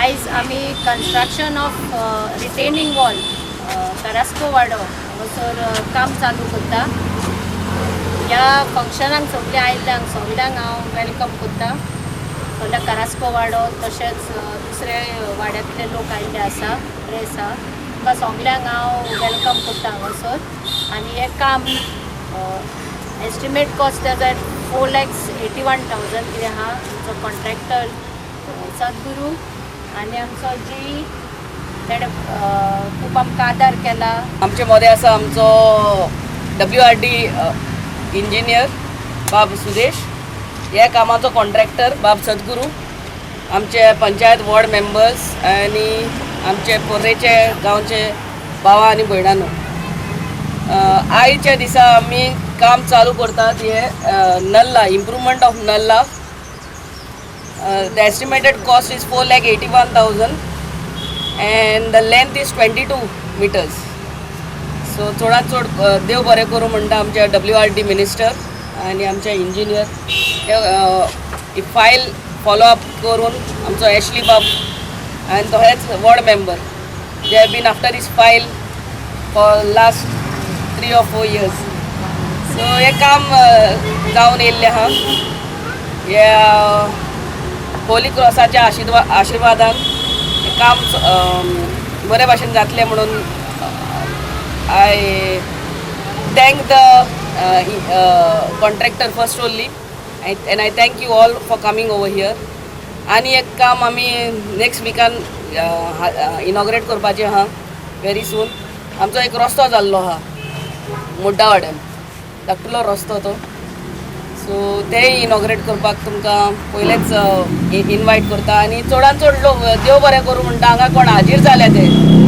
आयज आमी construction of retaining wall Carrasco वाडो हांगासर काम चालू करता. ह्या फंक्शनाक सगळे आयिल्ल्यांक सगल्यांक हांव welcome करता. सगल्या करास्को वाडो तशेंच दुसरे वाड्यांतले लोक आयिल्ले आसा, प्रेस आहा, तुमकां सगल्यांक हांव welcome करता हांगासर. आनी हें काम एस्टिमेट कॉस्ट तेजो 4,81,000 कितें आहा. आमचो कॉन्ट्रॅक्टर सद्गुरू आनी आमचो जी तेणें खूब आमकां आदार केला. आमचे मदें आसा आमचो डब्ल्यू आर डी इंजिनियर बाब सुदेश, ह्या कामाचो कॉन्ट्रॅक्टर बाब सद्गुरू, आमचे पंचायत वॉर्ड मेंबर्स आनी आमचे पोर्रेचे गांवचे भावा आनी भयणांनो, आयच्या दिसा आमी काम चालू करतात हे नल्ला, improvement of Nalla. The estimated cost is 4,81,000 and the length is 22 meters. So चडात चड देव बरें करूं म्हणटा आमच्या डब्ल्यू आर डी मिनिस्टर आनी आमच्या इंजिनियर फायल फॉलो अप करून आमचो एशली बाब आनी तहेच ward member, they have been after this file for last 3 or 4 years. So हें काम जावन येयल्लें आहा. ह्या होली क्रॉसाच्या आशिर्वादान हें काम बरे भाशेन जातलें म्हणून I thank the contractor first only and I thank you all for coming over here. आनी एक काम आमी नेक्स्ट विकान इनॉग्रेट करपाचें आहा व्हेरी सून. आमचो एक रस्तो जाल्लो आहा मुड्डा वाड्यान, धाकटुलो रस्तो तो. सो तेय इनॉग्रेट करपाक तुमकां पयलेच इनवायट करता आनी चडान चड लोक, देव बरें करूं म्हणटा, हांगा कोण हाजीर जाल्या ते.